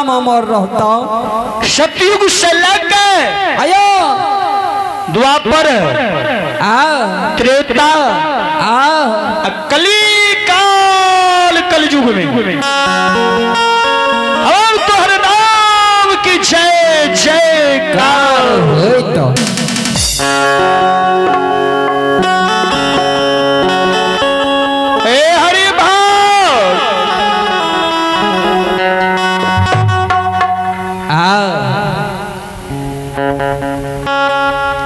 नाम अमर रहता। सतयुग से लग आयो द्वापर आ त्रेता आ कली काल कलयुग में और तोहर नाम की जय जयकार होइत। ए हरि भाव आ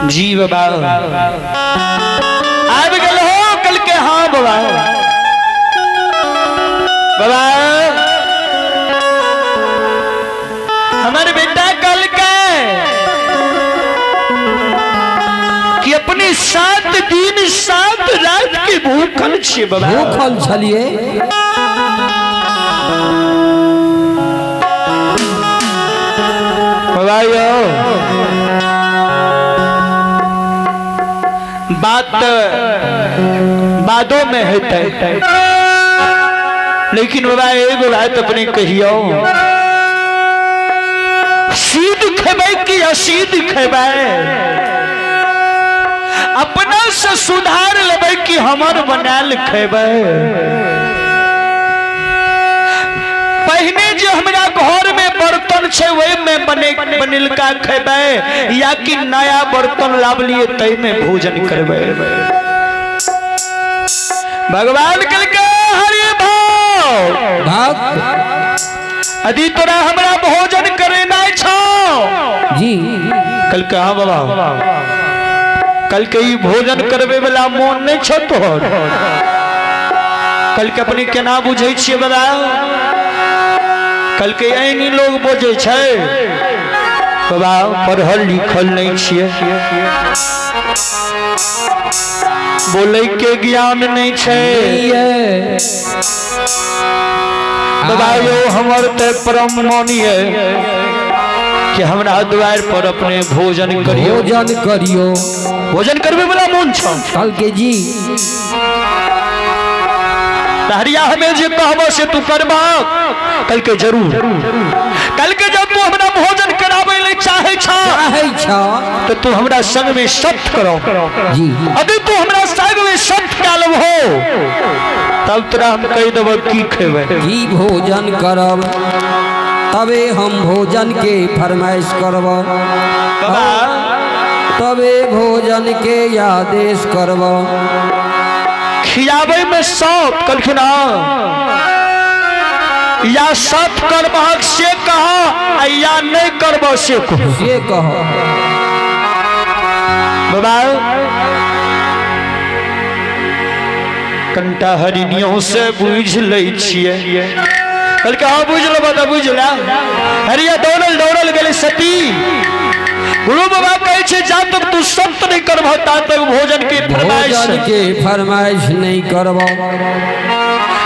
जी बाबा आबि गेल हो कल के। हाँ बाबा, बाबा हमारे बेटा कल के कि अपने 7 दिन 7 रात के भूखल छियै बाबा। भूखल छलिए। बाबा यो बात बादों में हेतै, लेकिन बाबा एगो बात अपने कहियो, सीध खेबै कि असीध खेबै? अपना से सुधार लेबै कि हमर बनायल खेबै? पहिने जे हमरा घर में बर्तन छै ओहि में बने बनेलका खेबै या कि नया बर्तन लाबलिए तै में भोजन करबै? भगवान कहलकै हरि भाव भक्त यदि तोरा हमरा भोजन करेनाइ छौ जी। कहलकै हाँ बाबा। कहलकै ई भोजन करबे वाला मोन नहीं छौ तोहर। कहलकै अपने केना बुझै छियै बाबा? कहलकै एहनी लोग बजै छै बाबा, पढ़ल लिखल नहीं छियै, बोलै के ज्ञान नहीं छै बाबा। यो हमर ते परम मन ये कि हमरा द्वार पर अपने भोजन करियो। भोजन करियो। भोजन करबे वाला मोन छौ। कहलकै जी। हरिया हमें जे कहबो से तू करबा? कहलकै जरूर। कहलकै जब तू हमरा भोजन कराबै ले चाहे छा चाहै छ तो तू हमरा संग में सत्य करो जी। यदि तू हमरा संग में सत्य कए लेबहो तब तोरा हम कहि देबो की खेबै। की भोजन करब, तबे हम भोजन के फरमाइश करब। बाबा तबे भोजन के आदेश करब। खियाबै में सौंप कहलखिन हाँ, या सत करबहक से कह आ या नहीं करबह से कह। से कह। बाबा कंटा हरिणियों से बुझ लै छियै। कहलकै हाँ बुझ लेबह तऽ बुझ ले। हरिया दौड़ल दौड़ल गेलै सती। गुरु बाबा कहै छै जा तक तू सत्य नहीं करबह ता तक भोजन के फरमाइश भोजन के फरमाइश नहीं करब।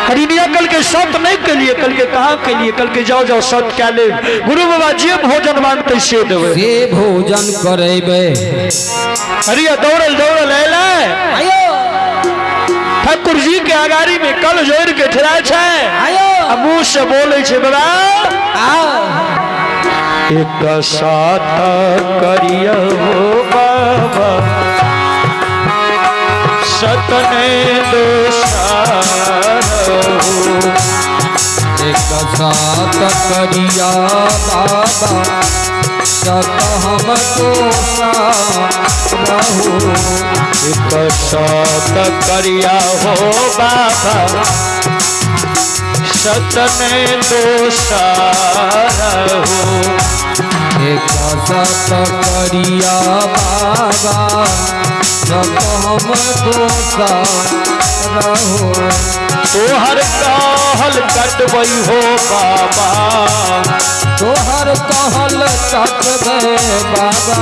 हरिणिया कल के सत्य नहीं केलिए। कल के कहाँ केलिए? कल के जाओ जाओ सत्य क्या ले, गुरु बाबा जे भोजन मांगते से देबै। से भोजन करेबै। हरिया दौड़ल दौड़ल अयलै आयो ठाकुर जी के अगाड़ी में कल जोड़ के ठहरा छै आयो आ मुंह से बोले छै बाबा आओ एक साथ करियो बाबा सतने दोसारो। एक सात करिया बाबा सत हम दोसा रहू। एक साथ करिया हो बाबा सतने दोसारो। एक सत करिया बाबा सत हम दोसा रहो। तोहर कहल कटबई हो बाबा। तोहर कहल कटबे बाबा।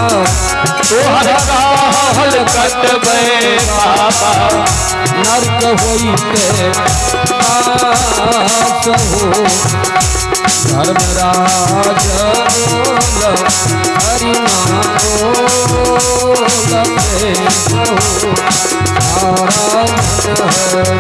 तोहर कहल कटबै बाबा। नरक होइते पास हो। धर्मराज बोल हरि नाम बोल प्रेम हो नारायण हरि।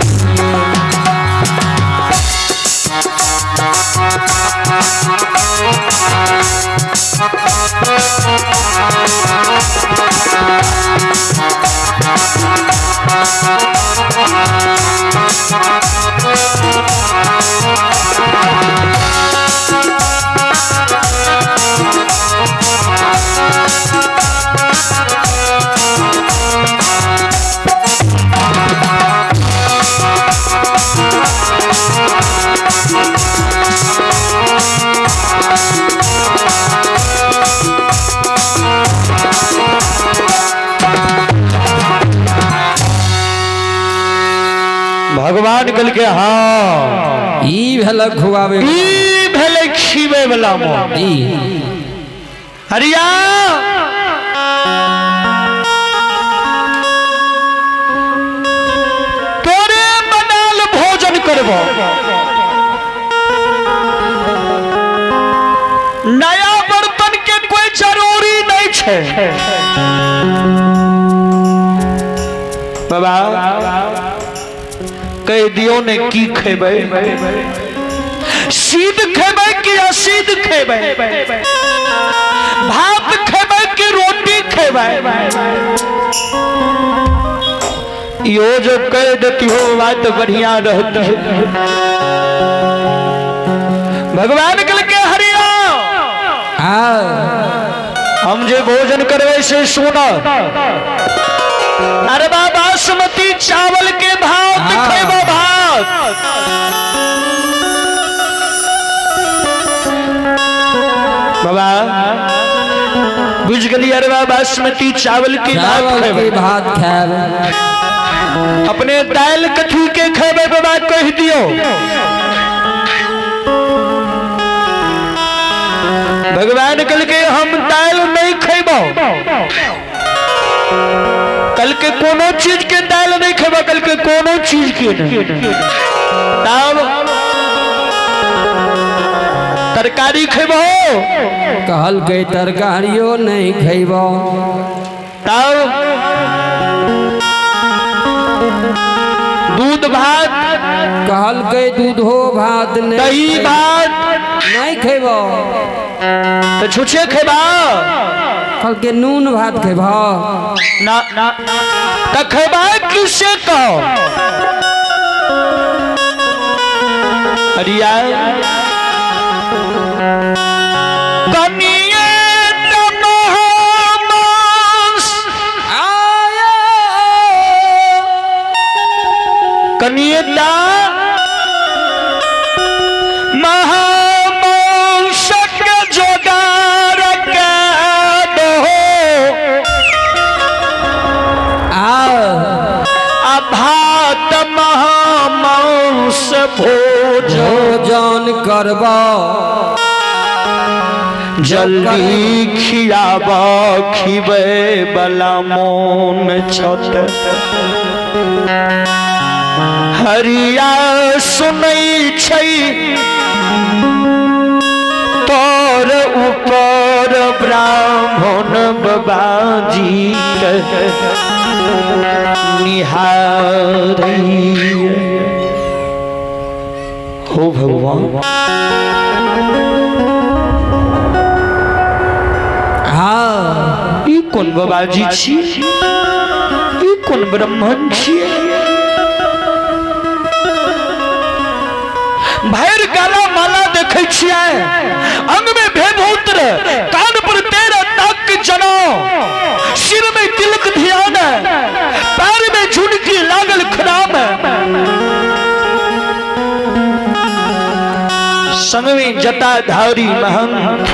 भगवान कहलकै हाँ। ई भेलक खुआबे। ई भेलै खीबै वाला मोन। जी। हरिया तोरे बनाल भोजन करबो, नया बर्तन के कोई जरूरी नहीं छै। बाबा कह दियो ने की खेबै, सीध खेबै कि असीध खेबै, भात खेबै कि रोटी खेबै? यो जो कह देती हो बात तो बढ़िया रहती है। भगवान कहलकै हरिया हाँ। हम जे भोजन करबै से सुन, अरबा बासमती चावल के भात हाँ। खेबो भात। बाबा बुझ गेली, अरबा बासमती चावल के भात चावल के खेबै, भात खायब। अपने दालि कथी के खेबै बाबा कहि दियो। भगवान कहलकै हम दालि नहीं खेबो। कल के कोनो चीज के दालि नहीं खेबो, कल के कोनो चीज के नहीं। तब तरकारी खेबो? कहलकै तरकारियो नहीं खेबो। तब दूध भात? कहलकै दूधो भात नहीं। दही भात? नहीं खेबो। तो छुछे खेबा? कहलकै नून भात खेबो। ना तो खेबा किसे कहो? हरिया कनिए कनिए ता महामांसक जोगार के दहो आ आ भात महामांस भोज भोजन करबो, जल्दी खियाब खिबै बला मोन छत। हरिया सुनै छै तोर ऊपर ब्राह्मण बाबाजी के निहारै हो भगवान। हाँ। ई कोन बाबाजी छी, ई कोन ब्राह्मण छी? भैर गाला माला देखै छियै, अंग में भेभूत्र, कान पर तेरा ताक जना, सिर में तिलक ध्यान, पैर में झुनकी लागल खराम, संग में जटाधारी महंत,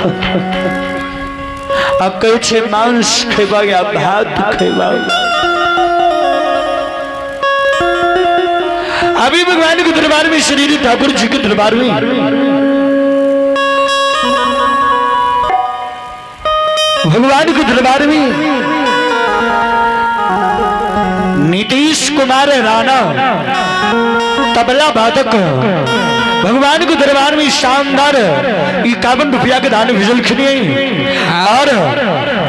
आ कहै छै मांस खेबा या भात खेबा। अभी भगवान के दरबार में, श्री ठाकुर जी के दरबार में भगवान के दरबार में नीतीश कुमार राणा तबला वादक भगवान के दरबार में शानदार 51 रुपया के दान भेजल खिलिए। और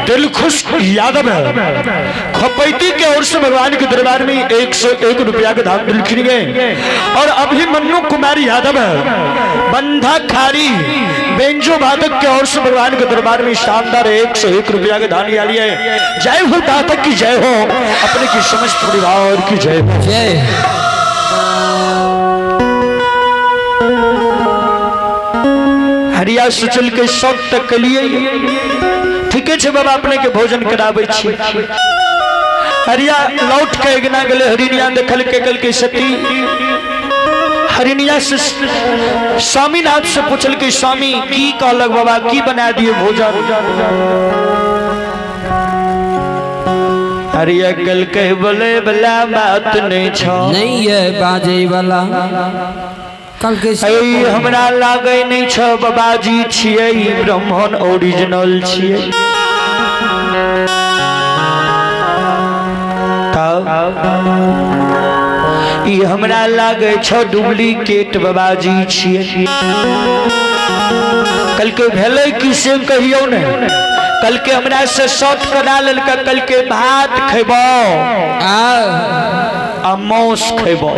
दिलखुश यादव खपैती के ओर से भगवान के दरबार में 101 रुपया के दान दिल गए। और अभिमन्यु कुमार यादव बंधा खारी बेंजो वादक के ओर से भगवान के दरबार में शानदार 101 रुपया के दान लिए। जय हो दातक की जय हो, अपने की समस्त परिवार की जय हो। जय। हरिया सुचल के सब तक के लिए ठीके छे बाबा, अपने के भोजन कराबै छी। हरिया लौट के अगना गेले, हरिनिया देखल के कल के सती हरिनिया से स्वामीनाथ से पूछल के स्वामी की कहलक बाबा, की बना दिए भोजन? हरिया कल के बोले वाला बात नहीं छो। नहीं है बाजे वाला कल के ऐ हमरा लागे नहीं छो बाबाजी छियै, ब्राह्मण ओरिजिनल छियै। तब ई हमरा लागे छो डुप्लीकेट बाबाजी छियै। कल के भेलै कि से कहियौ ने, कल के हमरा से शर्त करा लेलकै, कल के भात खेबो आ मांस खेबो।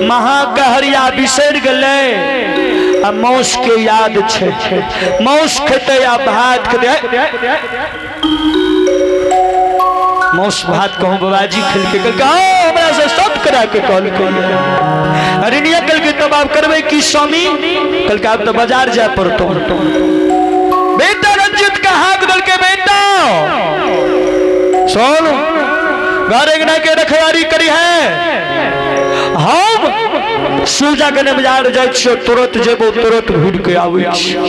महाकहरिया बिसरि गेलै आ मांस के याद छै, मांस खेतै आ भात खेतै। मांस भात कहूँ बाबाजी खेलकै, कहलकै हाँ हमरा से शर्त करा के कहलकै। अरे कहलकै तब आब करबै की स्वामी? कहलकै आब तऽ बाजार जाय पड़तौ। बेटा रंजित का हाथ देलकै, बेटा सुन, घर अंगना के रखवारी करी है, हम सूजा के बाजार जाइ छियो, तुरंत जेबो तुरंत घुर के आबै छियो।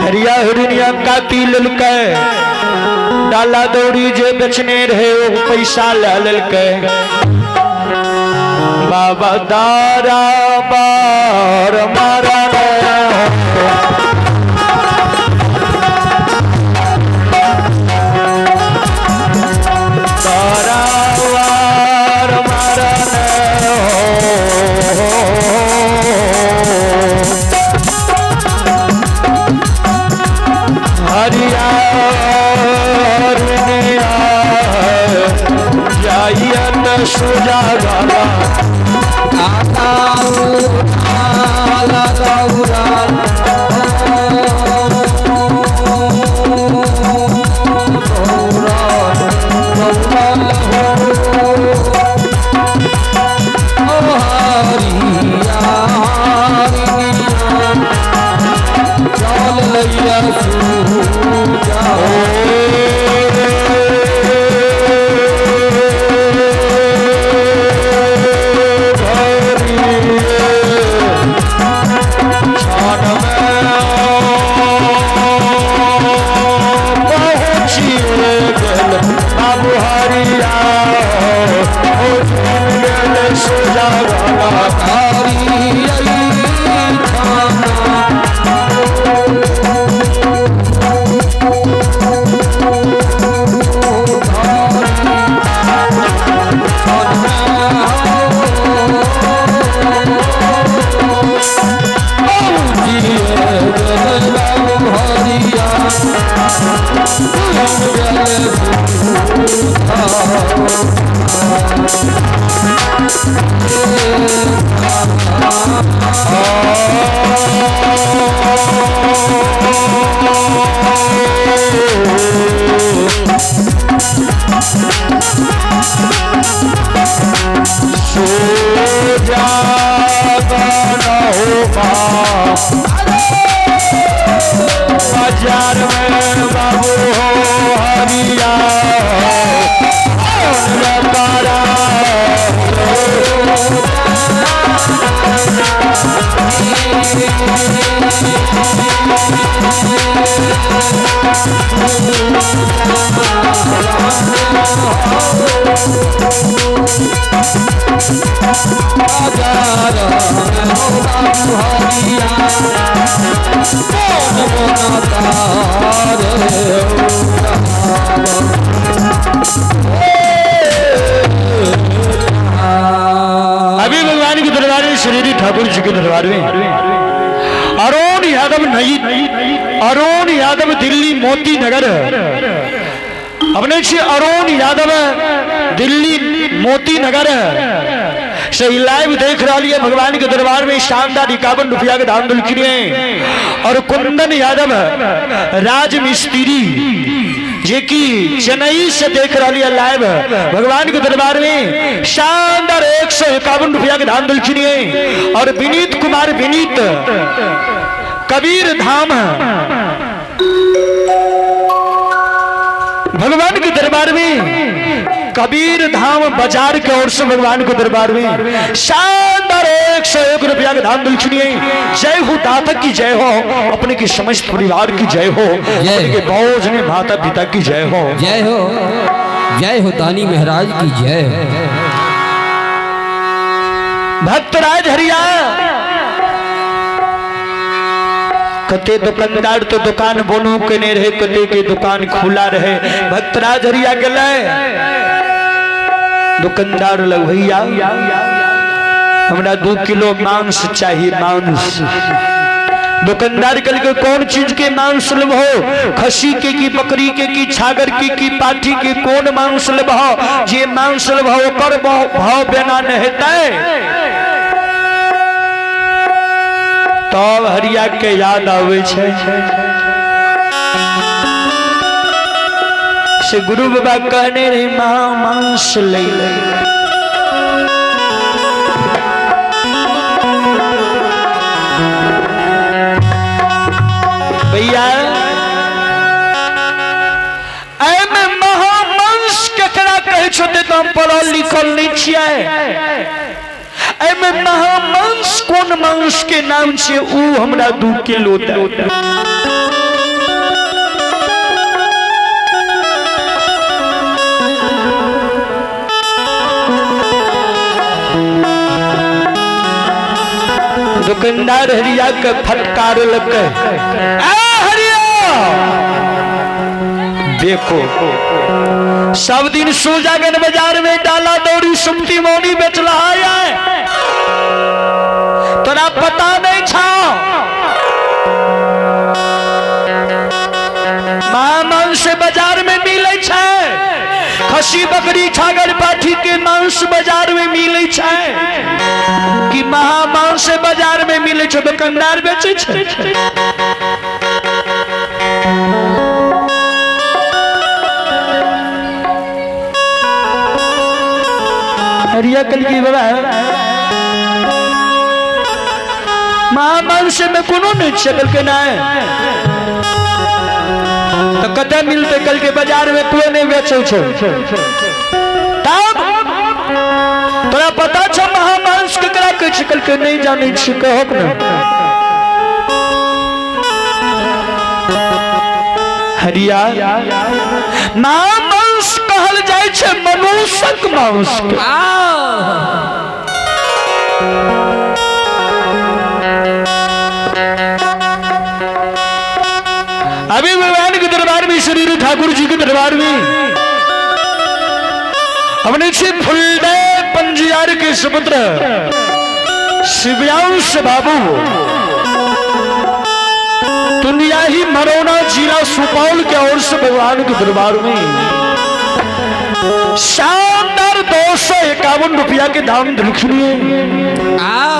हरिया हिरनिया काटी लेलकै, डाला दौड़ी जे बेचने रहे ओ पैसा ले लेलकै। बाबा दारा बार मारा बाजार में बाबू हो हरिया अभी भगवान के दरबार में, श्री ठाकुर जी के दरबार में अरुण यादव नई, अरुण यादव दिल्ली मोती नगर, अपने छी अरुण यादव दिल्ली मोती नगर से लाइव देख रहा है भगवान के दरबार में शानदार 51 रुपया के दान दिलखिन। और कुंदन यादव राज मिस्त्री जे कि चेन्नई से देख रहा है लाइव भगवान के दरबार में शानदार 151 रुपया के दान दिलखिन। और विनीत कुमार विनीत कबीर धाम भगवान के दरबार में कबीर धाम बाजार के ओर से भगवान के दरबार में शानदार 101 रुपया के धाम दिलखिनी। जय हो दातक की जय हो, अपने की समस्त परिवार की जय हो, अपने के बहुत माता पिता की जय हो। जय हो, जय हो दानी महाराज की जय हो। भक्तराज हरिया कते दुकानदार तो दुकान बोनो के नहीं रहे, कते के दुकान खुला रहे। भक्तराज हरिया गेलै दुकानदार लग, भैया हमरा 2 किलो मांस चाहिए, मांस। दुकानदार कहलकै कौन चीज के मांस लेबहो, खस्सी के की बकरी के की छागर की की पाठी के, कौन मांस लेबहो? जे मांस लेबहो ओकर भाव बेना नहीं हेतै। तब हरिया के याद आवे छै से गुरु बाबा कहने रहे महा मांस ले ले। भैया एहिमे महामांस केकरा कहै छौ ते तऽ हम पढ़ल लिखल नहि छियै। एहिमे महामांस कोन मांस के नाम छियै ऊ हमरा 2 किलो दे। दुकानदार हरिया के फटकार लगे, ए हरिया देखो सब दिन सूजागन बाजार में डाला दौड़ी सुमती मौनी बेच रहा है, तोरा पता नहीं छा मांस बाजार में मिले छै, खस्सी बकरी छागर पाठी के मांस बाजार में मिले छै कि महामांस बाजार में मिले छै, दुकानदार बेचे छै। हरिया कल की बाबा महामांस में कोनो नहीं छै, कल के नहीं तो कतऽ मिलते? कल के बाजार में कोई नहीं बेचे छै। तब तोरा पता छौ महामांस केकरा कहै छै? कल के नहीं जानै छी, कहक ने। हरिया महामांस कहल जाइ छै मनुष्यक मांस के। अभी भगवान के दरबार में, श्री ठाकुर जी के दरबार में हमने श्री फुलदे पंजियार के सुपुत्र शिव्यांश बाबू दुनिया ही मरौना जिला सुपौल के ओर से भगवान के दरबार में शानदार 251 रुपया के दाम दिलखिए।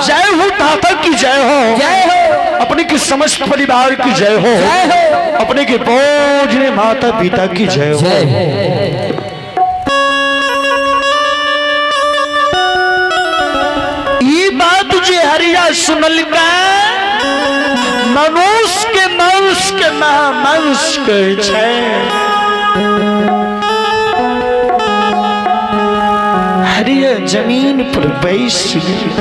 जय हो दाता की जय हो, जय हो अपने के समस्त परिवार की जय हो, जय हो अपने के पूजने माता पिता की जय हो। जय हो। ई बात जे हरिया सुनलका मनुष्य के मांस के महामांस कहै छै। हरिया जमीन पर बैस गेल।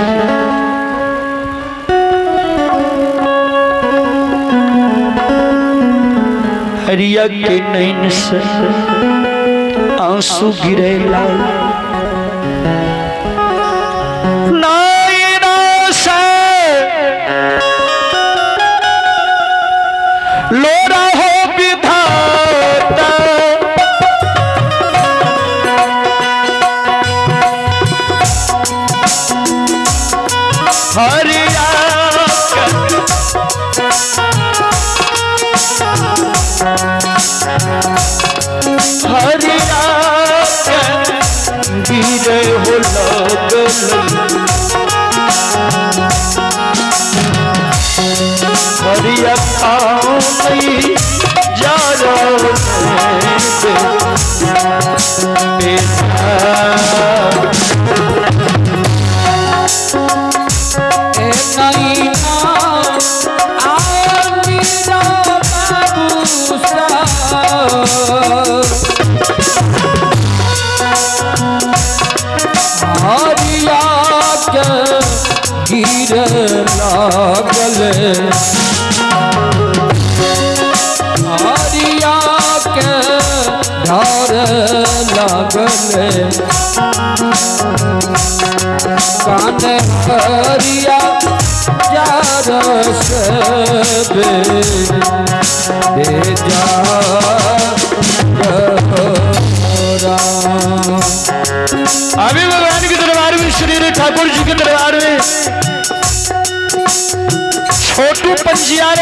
हरिया के नैन से आंसू गिरे लाल, नैना से लोरा हो विधाता, हरिया हरिया गिर लागल, हरिया के धार लागल, कान हरिया जार से बेजा राम। अभी भगवान के दरबार में, श्री ठाकुर जी के दरबार में छोटू पंजियार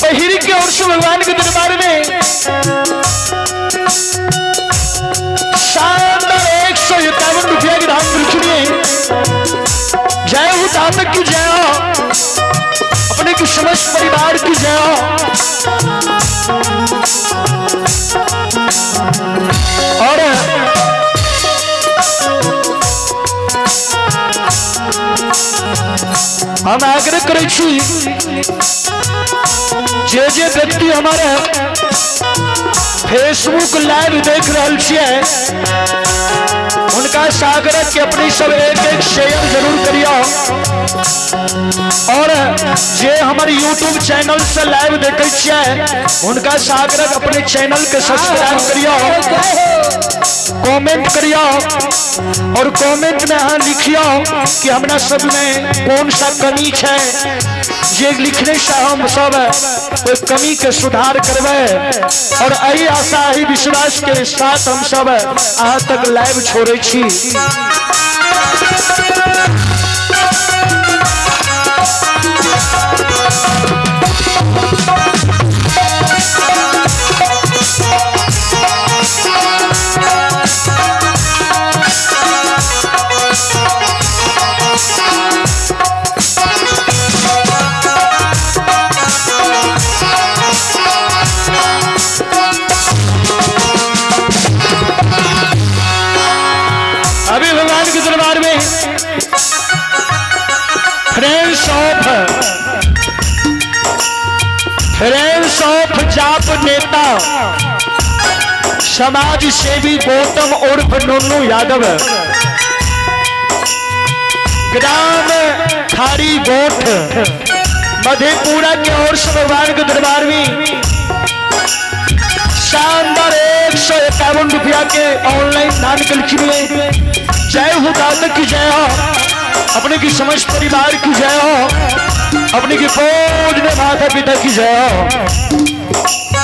पहिरी की ओर से भगवान के दरबार में शानदार 151 रुपया की दान दक्षिणी। जय हो दातक की जय हो, अपने की समस्त परिवार की जय हो। और हम आग्रह करै छी जे जे व्यक्ति हमारे फेसबुक लाइव देख रहल छियै उनका सागर के अपनी सब एक एक शेयर जरूर करियो। और जे हमारे यूट्यूब चैनल से लाइव देखे छियै उनका सागर अपने चैनल के सब्सक्राइब करियो, कमेंट करियो और कमेंट में अहाँ लिखियो कि हमरा सब में कौन सा कमी छै, जे लिखने से हम सब ओहि कमी के सुधार करबै। और एहि आशा एहि विश्वास के साथ हम सब अहाँ तक लाइव छोड़ै छी। अभी भगवान के दरबार में फ्रेंड्स ऑफ जाप नेता समाज सेवी गौतम उर्फ नुन्नू यादव, ग्राम खारी गोठ मधेपुरा के ओर से भगवान के दरबार में शानदार 151 रुपया के ऑनलाइन दान कलखी में। जय हो दादा की जय हो, अपने की समस्त परिवार की जय हो, अपने की फौज में माता पिता की जय हो।